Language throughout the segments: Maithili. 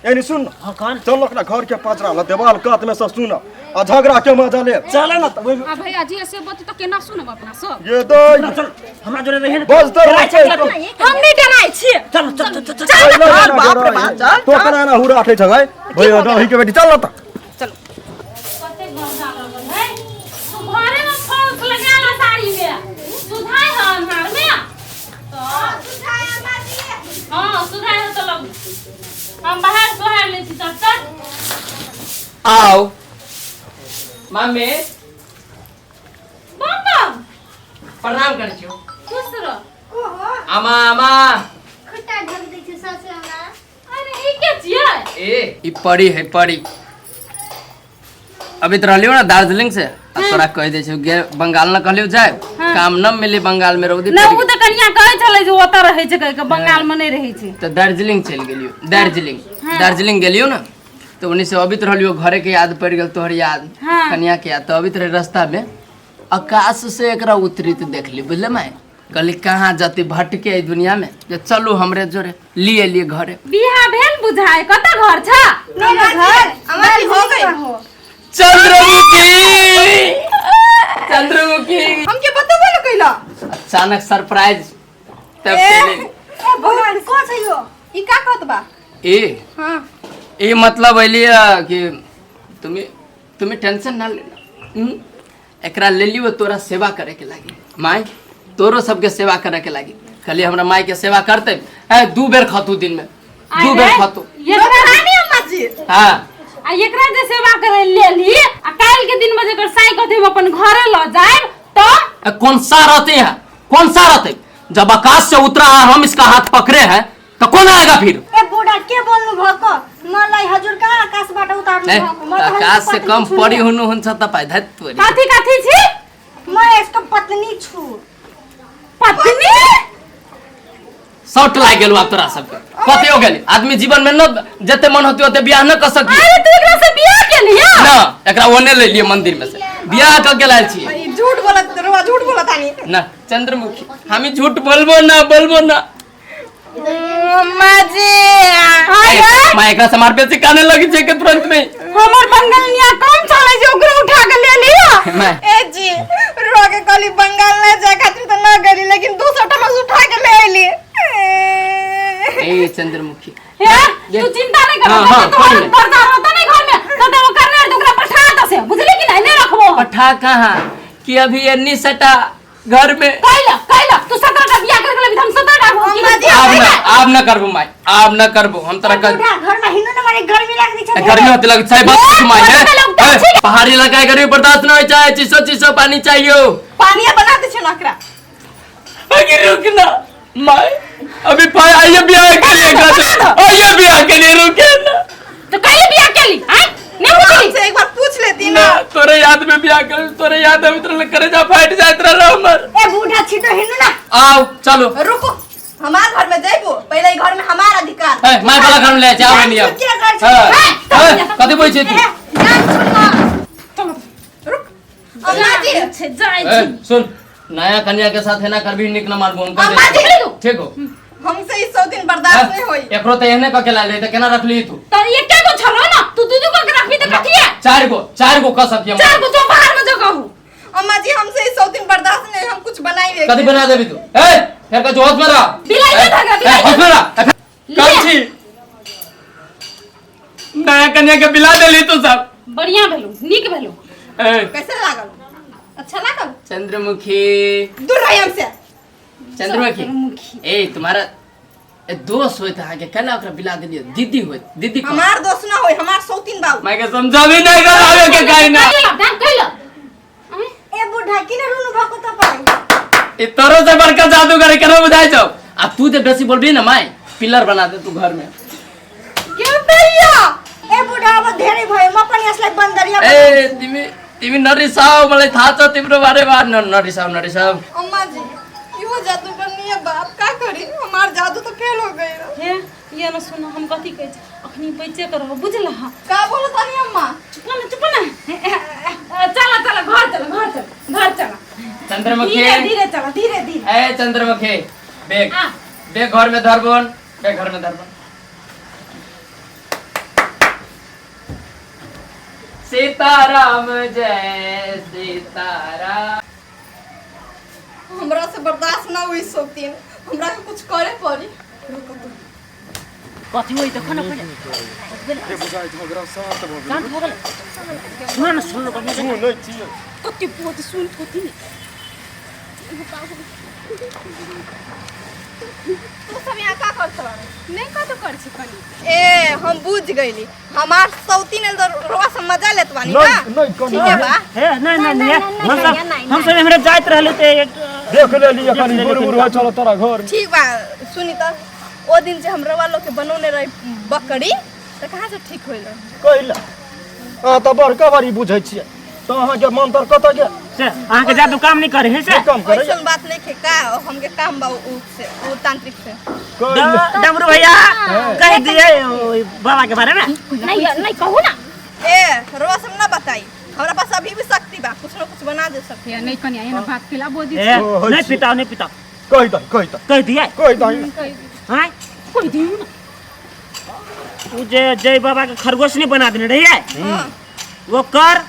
एनी सुन न। हाँ कौन चल अपना घर के पाछरा ल देवाल कात में से सुन आ झगड़ा के मजा ले। चल ना त ओइ आ भैया जी ऐसे बत तो केना सुनब अपना सब। ये दो चल हमरा जोरे रहे ना। बस तो डराइ छै, चल। हम नहीं डराइ छी। चल चल चल चल। चल चल, बाप रे बाप, चल, तो कना ना हुरा उठै छ भैया दही के बेटी चल न त। चलो कते गंदा लगल है तू घरे में फॉल्स लगा ला साड़ी में सुधाई है अन्हार में तो हां सुधाई है तो लग हम बाहर सोहार ले छी तब तक। आओ मम्मी। बम बम प्रणाम करै छियौ। खुश रह। आमा आमा। खुट्टा ढक दै छै सासु हमरा। अरे ई के छियै? ए ई परी है परी। अभी तो रहलियो ना दार्जिलिंग से आ तोरा कह दे छौ गे बंगाल न कहलियो जाए काम न मिली बंगाल में रौदी ना पड़ि उ त कनिया कहै छलै जे ओतऽ रहै छै कहि के बंगाल में नहि रहै छै। तो दार्जिलिंग चलि गेलियो। दार्जिलिंग दार्जिलिंग गेलियो ना तो उन्हीं से अभी तो रहलियो घरे के याद पड़ गेल तोहर याद कनिया के याद। तो अभी तो रास्ता में आकाश से एकरा उतरित देखली बुझले माय। कहली कहाँ जाती भटके एहि दुनिया में जे चलू हमरे जोरे लिए लिए घरे। बियाह भेल बुझाय कत घर छ? मेरा घर अम्मा जी हो गई। चंद्रमुखी चंद्रमुखी हमके बतेबो न कैला। अचानक सरप्राइज तब ए, चले। ए भगवान को छै यो? ई का कहत बा? ए हां ए मतलब अइली कि तुम्हें तुम्हें टेंशन ना लेना। एकरा ले लियो तोरा सेवा करे के लागी माय तोरो सबके सेवा करे के लागी। खाली हमरा माय के सेवा करते ए दू बेर खतू दिन में दू बेर खतू। एकरा रानी अम्मा जी। हां आ एकरा जे सेवा करे ले ली आ काल के दिन में जेकर साई कथी हम अपन घरे ल जाएब तो ए, कौन सा रहते हैं कौन सा रहते? जब आकाश से उतरा है हम इसका हाथ पकड़े हैं तो कौन आएगा फिर? ए बूढ़ा के बोलनु भएको मलाई हजुर कहाँ आकाशबाट उतार्नु ए, भएको? म त हजुरको आकाश से पत्नी कम छु परी नि। हुनु हुन्छ तपाईँ धत तोरी। कथी कथी छी? म यसको पत्नी छु। पत्नी? शॉर्ट लाग गेल आब तोरा सबके। कथी हो गेल? आदमी जीवन में न जते मन होते ओते बियाह न कर सकी। अरे तू एकरा से बियाह केलिया? ना एकरा ओने ले लिए मंदिर में से बियाह क के लायल छी। ई झूठ बोलत रवा झूठ बोलत आनी। ना चंद्रमुखी हमी झूठ बोलबो ना बोलबो ना। अम्मा जी। अरे मां एकरा से मार बेसी काने लगी छै के तुरंत में। हमर बंगलनिया कम छलै जे ओकरो उठा के ले लिया। मां। ए जी रो के कहली बंगाल ना जाए खातिर त ना गेली लेकिन दोसर ठाम से उठा के ले आइली। ए चंद्रमुखी। हे तू चिंता नहीं कर। हाँ, हाँ, तो कोई तोहर नहीं। बरदार होता नहीं घर में तो ते वो करने तो ओकरा पठा दे से बुझली कि नहीं नहीं रखबो। पठा कहाँ कि अभी एन्नी सटा घर में। कैला कैला तू 17 टा बियाह कर गेलबी त हम 17 टा हो अम्मा जी, आब ना आब ना करबो माई आब ना करबो हम तोरा कह बूढ़ा घर में हिंदू न मारे गर्मी लाग्दै छ। गर्मी होते लग छै बस ए, माई बस है। लोग तो ए, ठीक है। पहाड़ी इलाका है, गर्मी बर्दाश्त न होय छै चिसो चिसो पानी चाहियो। पानी बना दे छै ना एकरा। अगे रुक ना माई अभी पाई आइए बियाह के लिए बना दो, बना दो। आइए बियाह के लिए रुके ना। तो कहिए बियाह के लिए आय नहीं बुझली। हमसे एक बार पूछ लेती ना। ना तोरे याद में बियाह कर तोरे याद में तोरे करे जा फाट जात रहल हमर। ए बूढ़ा छिटो हिंदू ना। आओ चलो। रुको हमार घर में जाइबो पहले ई घर में हमार अधिकार। ए my वाला घर में ले जाओ नहीं अब। के घर छै? हां, ए, कथि बोलै छी तू? जान छुटमा। चलो रुक अम्मा जी। छै जाय ए, छी। सुन नया कन्या के साथ एना करबी निक न मानबो हम कह अम्मा दे। जी। ठीक हो। हमसे ई 100 दिन बर्दाश्त नहीं होई। एकरो त एहने क के लायल रही त केना रखली तू? त एके गो छलो ना तू दू दू गो के रखबी त कथी है? चार गो चार गो क सकिए हम। चार गो जो बाहर में जो कहू। अम्मा जी हमसे ई 100 दिन बर्दाश्त नहीं हम कुछ बनाई कथी बना देबी तू? ए फेर का होश में रह। बिलाई के धागा, बिलाई ए, होश में रह। कम छी नया कन्या के बिला देली तू सब। बढ़िया भेलू नीक भेलू। ए कैसे लागल? अच्छा लागल? चंद्रमुखी। दूर रही हमसे। चंद्रमुखी। ए तुम्हारा ए दोस्त होइत अहाँके केना ओकरा बिला देलियै? दीदी होइत दीदी कह। हमार दोस्त ना होय हमार सौतीन बाबू। माय के समझाबी नहीं कर आवे के काहे ना। कैला दान कैला। ए बूढ़ा किन रुनु भएको तपाईँ? ए तोरो से बड़का जादूगर केना बुझाइ छौ? आ तू जे बेसी बोलबी ना my pillar बना दे तू घर में। के भैया? ए बूढ़ा अब धेरै भयो म पनि यसलाई बन्दरिया ए तिमी तिमी नरिसाऊ मलाई थाहा छ तिम्रो बारेमा। नरिसाऊ नरिसाऊ। अम्मा जी इहो जादूगर नहीं है बाप का करी हमार जादू तो फेल हो गई। हे ये न सुन हम कथी कहै छी अखनी बचे के रहो बुझला। का बोलत तानी अम्मा? चुप ना चुप ना। चला चला घर चला घर चला घर चला। चंद्रमुखी। धीरे धीरे चला धीरे धीरे। ए चंद्रमुखी बेग आ। बेग घर में धरबोन बेग घर में धरबोन। सीताराम जय सीताराम। हमरा से बर्दाश्त ना हुई सोतीन, हमरा के कुछ करे पड़ी। कथी होई देखो ना पहिले। बुझाइ झगड़ा शांत भऽ गेल। शांत भऽ गेलै। सुन न, सुन न बढ़िआँ जकाँ। सुनै छियै। कते बोध सुन थोती ने। तू सब यहाँ का करत बारे? नहीं कतो कर छी कनी। ए हम बुझ गईली, हमार सौतीन एल रोवा से मजा लेत बानी का। नहीं नहीं ठीक है बा। हे नहीं नहीं नहीं, हम सब नहीं, हम सब एम्हरे जाइत रहले ते एक देख लेली कनी देख गुरु लेली। गुरु होइ चल तोरा घर। ठीक बा। सुनी त ओ दिन जे हम रवा लोग के बनौने रही बकरी, त कहाँ से ठीक होइल? कैला अहाँ तऽ बड़का बारी बुझै छियै, तऽ अहाँके मंत्र कतऽ गेल? से अहाँके जादू काम नहीं करे है से। नहि काम करैया। ऐसन बात नहीं खे का, हमके काम बा उ से, उ तांत्रिक से। कैला डमरू भैया कह दिए ओ बाबा के बारे में। नहीं नहीं कहू ना। ए रवा सब ना बताई, हमरा पास अभी भी शक्ति बा, कुछ ना कुछ बना दे सकते। या नहीं कनी एहन बात केला बोधी। ए, ओ, होइ नहीं छी। पिताओ नहीं पिताओ। कहि दही कहि दही। कह दिए। कहि दही। हाँ कह दियो ना। उ जे जय बाबा के खरगोश नहीं बना देने रहिए, वो कर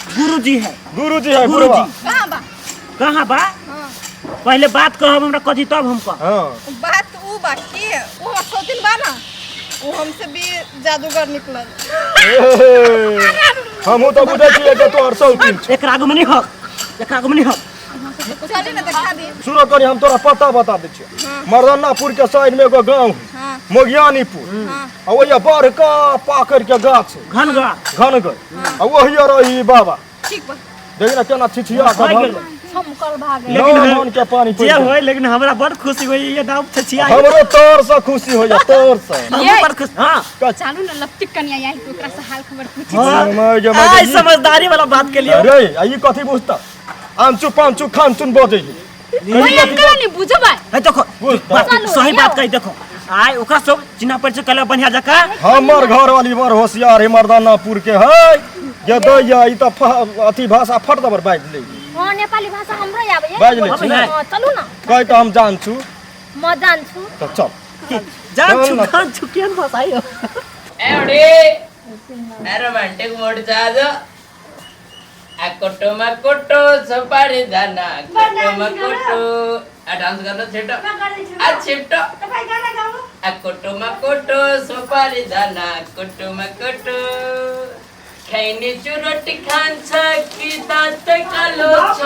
गुरुजी है। गुरुजी है। गुरुजी। गुरुबा कहाँ बा? कहाँ बा? हाँ। पहले बात कहब हमरा कथी तब हम कह। हाँ बात उ बा कि उ हमर सौतीन बा ना, उ हमसे भी जादूगर निकलल। हमहूँ तऽ बुझै छियै जे तोहर सौतीन छौ। एकरा आगू में नहीं हो, एकरा आगू में नहीं हो। चली ना देखा दी। सुनो कनी, हम तोरा पता बता दै छियौ। मर्दानापुर के साइड में एगो गाँव है, हाँ। मोगियानीपुर। हाँ। आ ओहिया बड़का पाकड़ के गाछ है, घन गा घनगर, आ ओहिया रही बाबा। ठीक बा। देख ना केना छिछिया के भागि भागल। गेल। छमकल भागे। लेकिन नौ मन के पानी जे पी गेल। होय, लेकिन हमरा बड़ खुशी होई ये नाम छछिया। हमरो तोर से खुशी होइया, तोर से। हमहूँ बड़ खुश। हाँ चालू ना लपटिक कनिया आई तो ओकरा से हाल खबर पूछी। हाँ। गे, गे, आइ गे। समझदारी वाला बात के लिए। अरे आ ई कथी बुझता? आमचू पामचू खामचून बजै है। ओए अंकल नहीं बुझबै। है देखो बुझता। बात चलू, सही बात यौ। कही देखो, आइ ओकरा सब चिन्हा परिचय कला बढ़िया जका। हमर घर वाली बड़ होशियार है मर्दानापुर के है ये दैया, ई तऽ अथी भाषा फट दबर बाजि लै। हां नेपाली भाषा हमरो आबैया। बाजि लै छी ने? हां चलू ना। कहि तऽ हम जान छु। म जान छु। तऽ चल। जान छु चल ना। जान छु केहन भाषा यो। एवढे रोमांटिक मोड जा जो आ कोटो मा कोटो सुपारी दाना कोटो मा कोटो आ डांस गर्नु छिटो आ छिटो आ कोटो मा कोटो सुपारी दाना कोटो मा कोटो खैनी चुरोटी खान्छ कि दाँत कालो छ।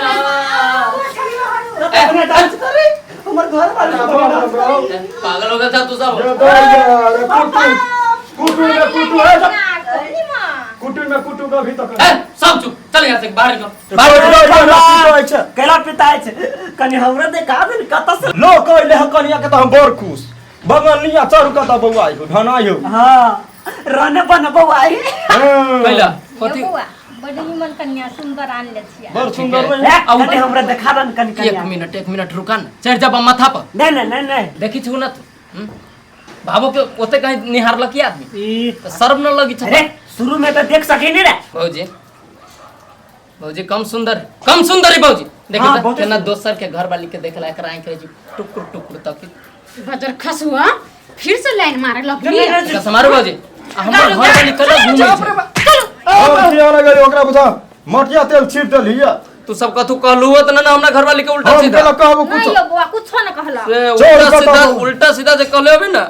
डांस करे हमर घर वाला पागल हो गया था तू सब। ये दैया रे कुटु कुटु में कुटु है सब। कुटु में कुटु का भी तक। ए, सब चुप चल यहाँ से बाहर निकल। बाहर कैला पिताइ छै कनि हमरो देखा दे ने कतऽ से। लो कहले ह कनिया के तऽ हम बड़ खुश, बंगलिया चारू कता बौआ हो ढनाइ हो। हां रहने बन बौआ आई। कैला कथी बौआ बड निमन कन्या सुंदर आनले छियै। बड़ सुंदर ठीक है। रहे। ए, कनि हमरा देखा दे ने कनि एक कन्या। मिनट एक मिनट रुका न, चढ़ जा माथा पर। नहीं नहीं नहीं नहीं देखी छु न तू भाबो के ओते कहीं निहारलक की आदमी ई त शर्म न लगी छ। अरे शुरू में तो देख सकी नहीं रे। भौजी भौजी कम सुंदर कम सुंदर है भौजी। देखी हाँ, त बहुत केना सुंदर। दोसर के घर वाली के देखला एकरा आंखि रहे छी टुकुर टुकुर तकी। बजर खसुआ फिर से लाइन मारे लगली। नहीं, नहीं, एकरा समारू भौजी आ हमर घर वाली कला घूमै छै। हम किया न गेली ओकरा बुझा मटिया तेल छीट देलियै। तू सब कथू कहलू हो त न हमरा घर वाली के उल्टा हम सीधा। केला कहबो नहीं कुछ यो बौआ कुछो न कहला। से चोर उल्टा कतौ सीधा हो। उल्टा सीधा जे कहले होबी ना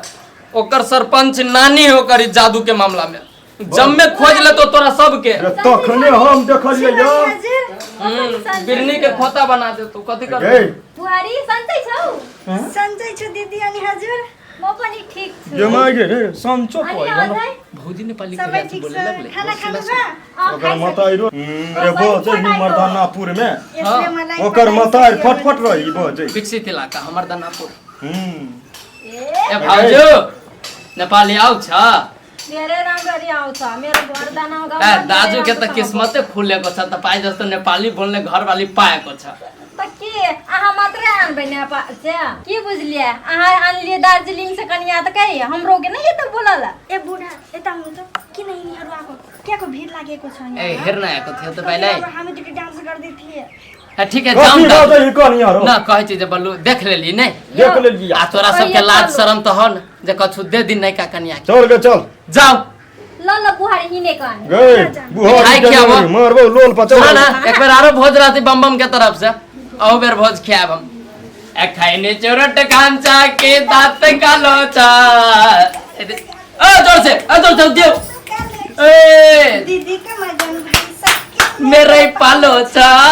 ओकर सरपंच नानी हो करी जादू के मामला में जम्मे खोज ले तो तोरा सबके। रे तखने हम देखलियै यौ। बिरनी के खोता बना दे तू कथी कर। गे बुहारी सन्चै छौ? सन्चै छु दीदी अनि हजुर? म पनि ठीक छु। ये my गे रे संचो अनि कोइ न। अझै? भौजी नेपाली सबै के ठिक बोले छ? लगले। खाना खानु भयो? ओकर मताई रो रे बजै ही मर्दानापुर में। यसले मलाई ओकर पठाइसक्यो मताई भने। फटफट रही बजै। विकसित इलाका हमर दानापुर। ए ए भाउजू नेपाली आउ छ? धेरै राम्ररी आउँछ मेरो घर दाना गाउँ। ए दाजु के त किस्मते खुलेको छ त पाइ जस्तो नेपाली बोल्ने घरवाली पाएको छ। त के अहाँ मात्रै आनबै नेपाल से? के बुझलियै अहाँ आनलियै दार्जिलिङ से कनिया त कहि हमरो के नै एतऽ बोलल। ए बुढा यता हुनु त किन यिनीहरू आएको? क्याको भिड लागेको छ यहाँ? ए हेर्न आएको थियो तपाईँलाई। कति हामी दुईटा डान्स गर्दै थिए। ए ठीक है कथी जाउँ त। बजै ही कनिया रो? न कहै छी जे बल्लू देख लेली नै? देख लेली। आ तोरा सबके लाज शरम त हो न जे कछु दे दिन नै का कनिया के। चल गे चल। जाऊ। ल ल ल बुहारी हिने कन गए मिठाई खियाबो। मारबो लोल पचौ सुना ना एक बेर आरो भोज रहती बम बम के तरफ से अहू बेर भोज खियाब हम। ए खैनी चुरट खांचा के दांत का लोचा। ए जोर से, ए जोर से दियो। ए दीदी के मगन भाई सबके मेरे पालोचा।